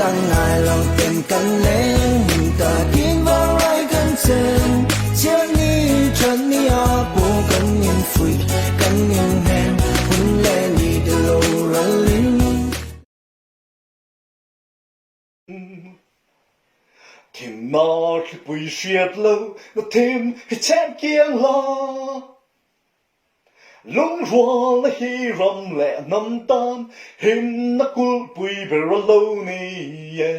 dang ngai lo ten kan leng hmun takin vangrai kan chen Chiat ni that ni ah pawh kan infuih kan inhnem hun leh ni te lo ral in. Thimna thlipui hriat lo na thim hi chhem kiang la. Lungrualna hi ram leh hnam tan himna kulhpui ber a lo ni e.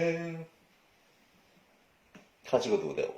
Kha chu ka duh deuh.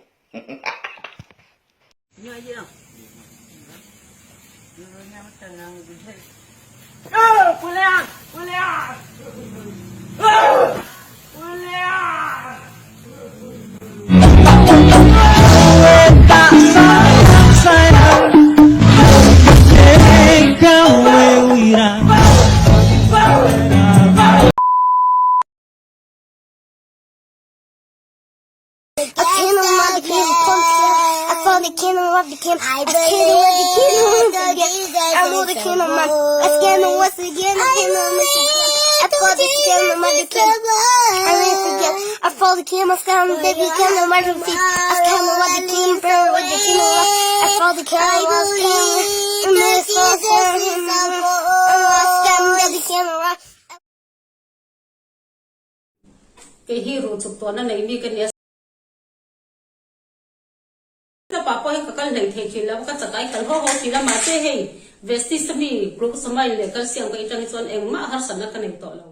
Kei hi ruh chuk tuahna nei mi ka nia. Tlapa pawh hi ka kal hleih thei thin lo a, ka chakai kal haw haw thin a, mahse hei Vestige mi glucosamine leh calcium ka itang hi chuan engmah harsatna ka nei tawh lo.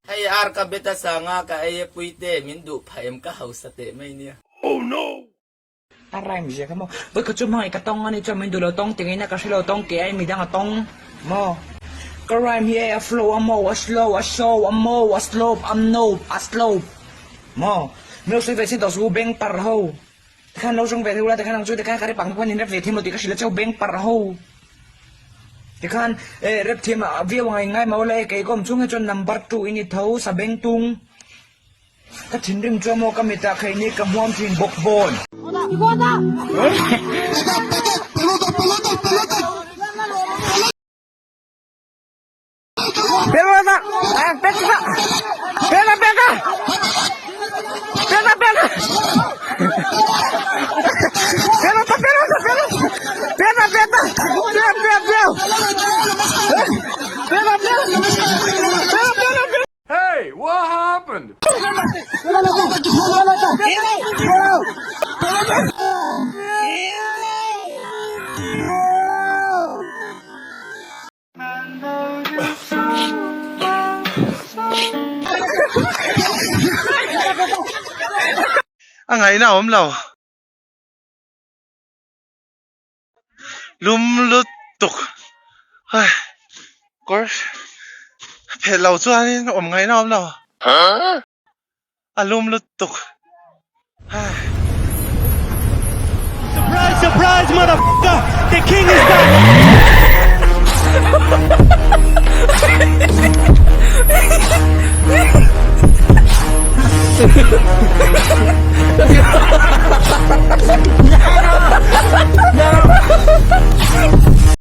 Hei ar ka bet a sanga ka ei e puite min duh phah em ka hausa teh mai nia. A rhyme zia kha maw. Vawi khat chu hmangaih ka tawng a ni chuan min duh lo tawng ti ngaihna ka hre lo tawng ke ai midang a tawng maw. Ka rhyme hi a flow a maw a slow a show a maw a slope a nope a slope maw. Min lo sawi ve sin tawh suh u beng parh ho. Tikhan lo zawng ve thei ula tikhan ang chu tikhan ka rep ang khan in rep ve thiam lo tih ka hrilh a cheu beng parh ho. Tikhan eh rep thiam viau ang a in ngai maw la e kei ka awm chhung hi chuan number 2 i ni tho sa beng tung. Ka thinrim chu amaw ka mitah kheini ka hmuam thin bawk bawn. Pelota! Peka! Peka peka! Peka peka! Pelota pelota pelota! Peka peka! Peka peka! Peka peka! Peka peka! Hey, what happened? A ngaihna a awm lo. Lum lutuk hei kawr phelh lo chuanin awm ngaihna a awm lo. A lum lutuk hei. Surprise surprise motherfucker the king is back.